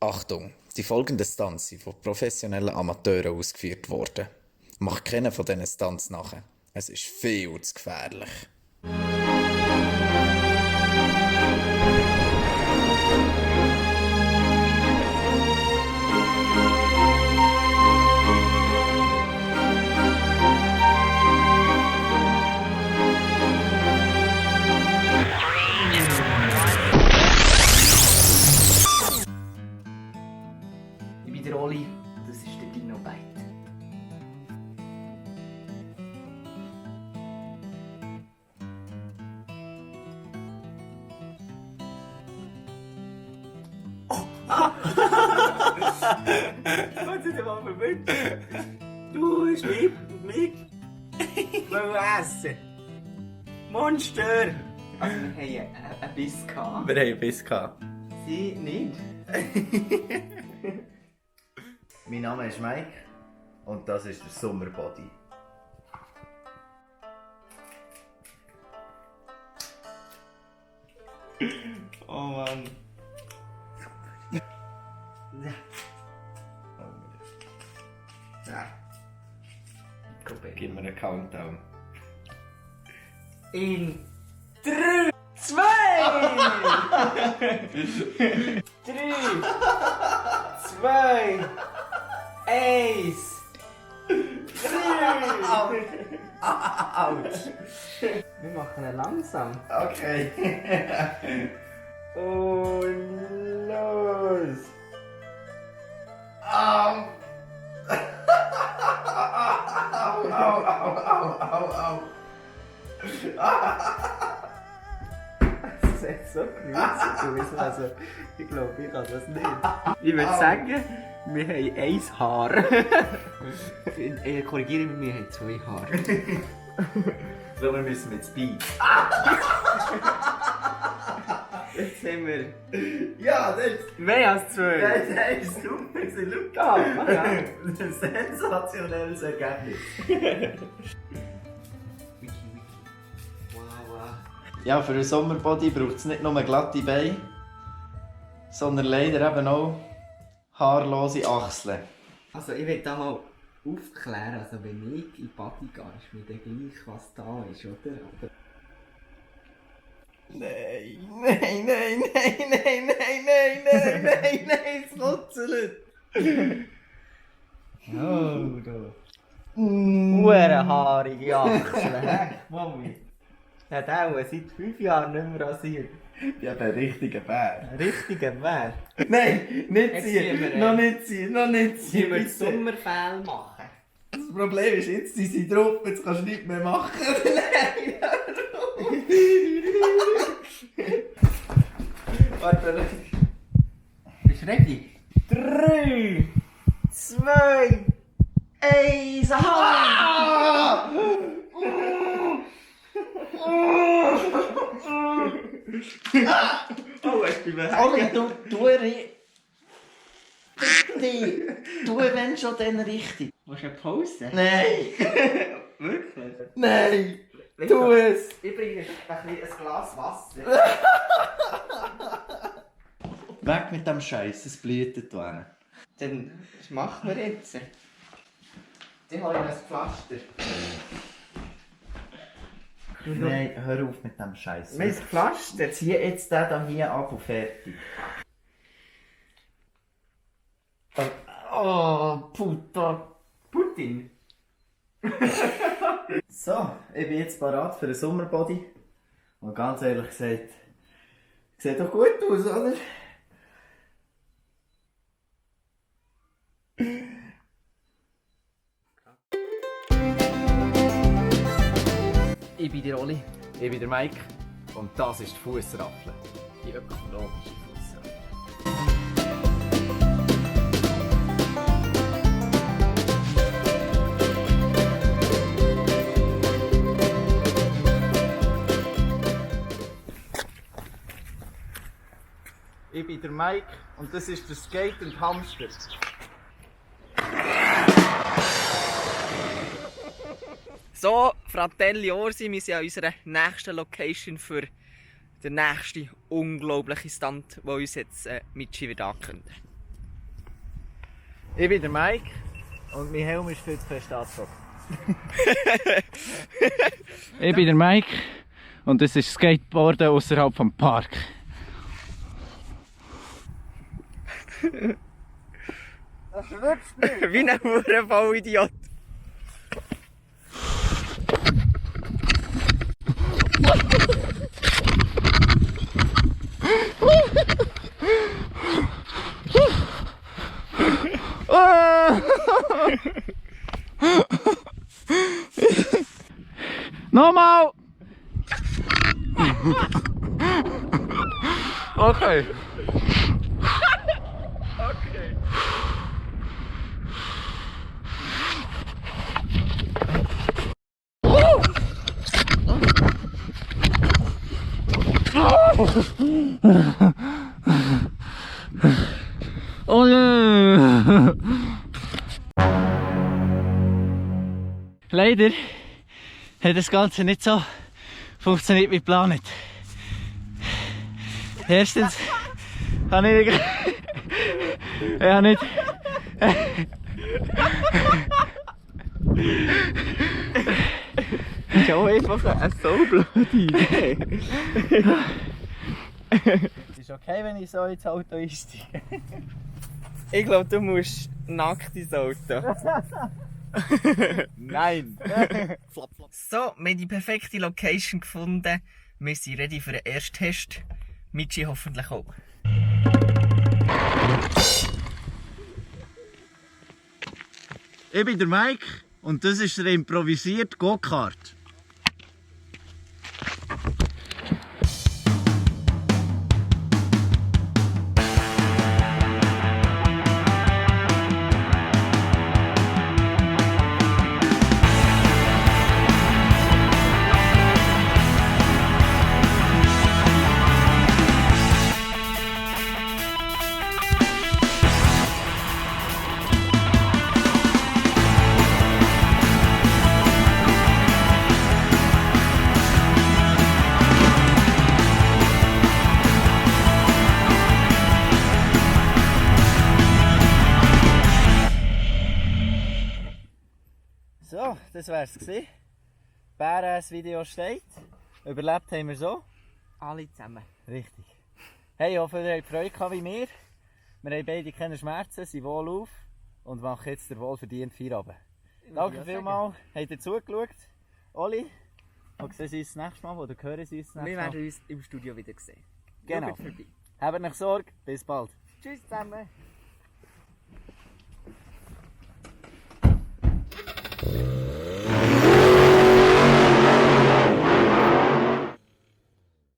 Achtung, die folgenden Stunts sind von professionellen Amateuren ausgeführt worden. Mach keinen von diesen Stunts nachher. Es ist viel zu gefährlich. Ich bin der Oli, das ist der Dino Bite. Was ist denn mal verwirrt? Du hast mich essen. Monster! Also wir haben einen Biss gehabt. Wir haben einen Biss gehabt. Sie nicht. Mein Name ist Mike und das ist der Sommerbody. Oh Mann. Ja. Gib mir einen Countdown. In 3, 2, 3, 2, 1, 3. Autsch! Wir machen ihn langsam. Okay. Und los! Au! Au, au, au, au, au. Das sieht so gruselig aus. Also, ich glaube, ich kann das nicht. Ich würde sagen, wir haben ein Haar. Korrigiere mich, wir haben 2 Haare. So, wir müssen jetzt bei. Jetzt haben wir Ja, das mehr als 2. ist super. Schau Ah, ja. ein sensationelles Ergebnis. Wow. Ja, für einen Sommerbody braucht es nicht nur glatte Beine, sondern leider eben auch haarlose Achseln. Also ich will da mal aufklären, also wenn ich in die Body gehe, ist mir dann gleich, was da ist, oder? Aber Nein, nein, nein, nein, nein, nein, nein, nein, nein, es rutzelt. oh, da. Hurenhaarige Achseln. Mami. Er hat auch seit 5 Jahren nicht mehr rasiert. Ja, der richtige Bär. Ein richtiger Bär. Nein, nicht Jetzt ziehen, ziehen wir, noch nicht ziehen, noch nicht ziehen. Sie wir bitte. Sommerfell machen. Das Problem ist, jetzt sind sie drauf, jetzt kannst du nichts mehr machen. Nein, warte, Bist du ready? 3, 2, 1, Ah! Oh, ich bin Olli, du wenn schon dann richtig. Willst du eine Pause? Nein, Wirklich? nein, tu es. Ich bringe ein Glas Wasser. Weg mit dem Scheiß, es blutet da. Dann, was machen wir jetzt? Dann habe ich ein Pflaster. Nein, hör auf mit dem Scheiß. Mein Pflaster? Zieh jetzt den hier ab und fertig. Oh, Puta. Putin? So, ich bin jetzt parat für einen Sommerbody. Und ganz ehrlich gesagt, sieht doch gut aus, oder? Ich bin der Oli. Ich bin der Mike und das ist die Fussraffel. Die ökologische Fussratte. Ich bin der Mike und das ist der Skate und Hamster. So, Fratelli Orsi, wir sind an unserer nächsten Location für den nächsten unglaublichen Stunt, der uns jetzt Mitschi wird ankündigen. Ich bin der Mike und mein Helm ist viel zu fest angezogen. Ich bin der Mike und das ist Skateboarden außerhalb vom Park. Das schwitzt nicht! Wie ein Hurenbauidiot. Nochmal! Okay. Okay. Oh yeah. Leider hat das Ganze nicht so funktioniert wie geplant. Erstens habe ich nicht das ist auch einfach eine so blöde Idee. Es ist okay, wenn ich so ins Auto einsteige. Ich glaube, du musst nackt ins Auto. Nein! So, wir haben die perfekte Location gefunden. Wir sind ready für den ersten Test. Michi hoffentlich auch. Ich bin der Mike und das ist der improvisierte Go-Kart. So, das wär's gewesen. Bäräss Video steht. Überlebt haben wir so. Alle zusammen. Richtig. Hey, ich hoffe, ihr habt Freude gehabt wie wir. Wir haben beide keine Schmerzen, sind wohlauf und machen jetzt den wohlverdienten Feierabend. Danke vielmals, habt ihr zugeschaut. Oli, wo sehen Sie uns das nächste Mal, oder hören Sie uns das nächste Wir Mal? werden uns im Studio wieder sehen. Genau. Schaut vorbei. Habt nicht Sorge, bis bald. Tschüss zusammen.